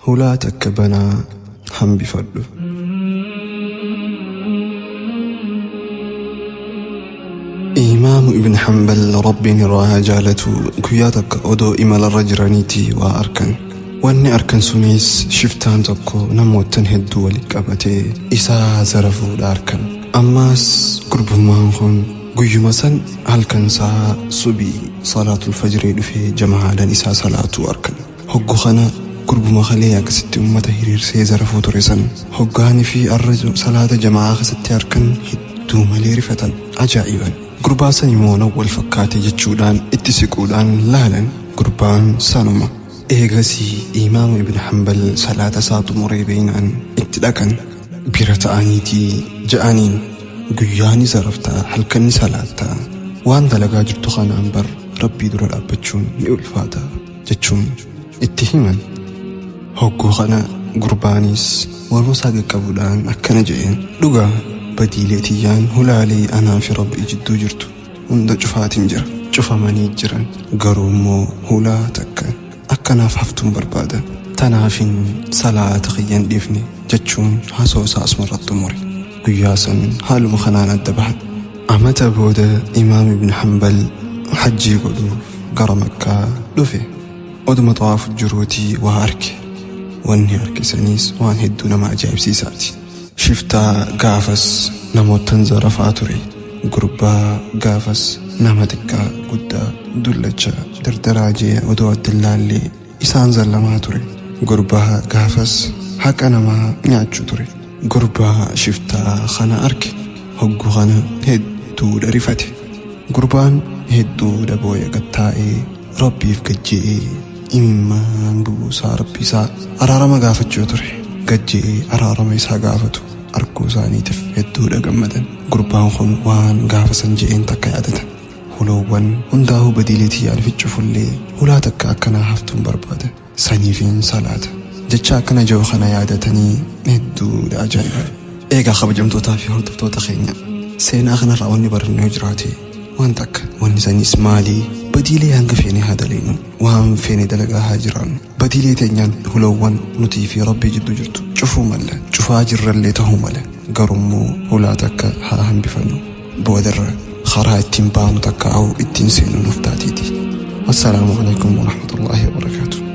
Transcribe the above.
Hulaa takka banaa hambifadhu. Imaamu Ibn Hanbal Rabbiin irraa haa jaalatu guyyaa takka odoo imalarra jiraniiti waa arkan. Wanni arkan sunis shiftaan tokko namoottan hedduu walitti qabatee isaa zarafuudha arkan. Ammaas gurbummaan kun guyyuma san halkan isaa subii salaatul fajrii dhufee jamahaadhaan isaa salaatuu arkan. Hoggu kana gurbuma kalee akkasitti ummata hiriirsee zarafuu ture san hoggaanii fi arra salaata jama'aa keessatti harkan hedduu malee rifatan, ajaa'iban. Gurbaa san immoo nan wal fakkaate jechuudhaan itti siquudhaan laalan, gurbaan sanuma. Eegasii Imaamu Ibn Hanbal salaata isaa xumuree beeynaan itti dhaqan, bira ta'aniitii ja'aniin: guyyaa ni zaraftaa, halkan ni salaattaa, waan dalagaa jirtu kanaan bar Rabbii dura dhaabbachuun ni ulfaata jechuun itti himan. Hogguu kana gurbaanis morma isaa qaqqabuudhaan akkana je'een: dhugaa badiilee tiyyaan hulaalee anaa fi Rabbii jidduu jirtu hunda cufaatiin jira, cufamanii jiran, garuu immoo hulaa takka akkanaaf haftuun barbaada, tanaafin salaata kiyyan dhiifne jechuun haasoo isaa asumarratti xumure. Guyyaa san haaluma kanaan adda bahan. Amata booda Imaam Ibn Hanbal hajjii godhuuf gara Makkaa dhufe. Oduma xawaafu jiruutii waa arke. Wanni arke saniis waan hedduu nama ajaa'ibsiisaati. Shiftaa gaafas namoottan zarafaa ture. Gurbaa gaafas nama xiqqaa guddaa dullacha dardaraa jee odoo adda hin laallee isaan zallamaa ture. Gurbaa gaafas haqa namaa nyaachuu ture. Gurbaa shiftaa kana arke. Hoggu kana hedduudha rifate. Gurbaan hedduudha booya gad taa'ee Rabbiif gad je'ee imimmaan buusaa Rabbi isaa araarama gaafachuu ture. Gad je'ee araarama isaa gaafatu arguu isaaniitiif hedduudha gammadan. Gurbaan kun waan gaafa san je'een takka yaadatan. Huloowwan hundaahuu badiilee tiyyaan fi cufullee hulaa takka akkanaa haftuun barbaada. Saniifin salaata. Jecha akkana je'u kana yaadatanii hedduudha ajaa'iban. Eegaa kabajamtootaa fi hordoftoota keenya, seenaa kanarraa wanni barannu yoo jiraate waan takka. Wanni saniis maali? Badiilee hanga feene haa daleynu, waan feene dalagaa haa jiraannu, badiilee teenyaan hulawwan nutii fi Rabbii jidduu jirtu cufuu malla, cufaa jirrallee tahuu mala, garummoo hulaa takka haa hambifannu, boodarra karaa ittiin baanu takkaa'uu ittiin seenu nuuf taatiiti. Wassalaamu alaikum warahmatullaahi wabarakaatu.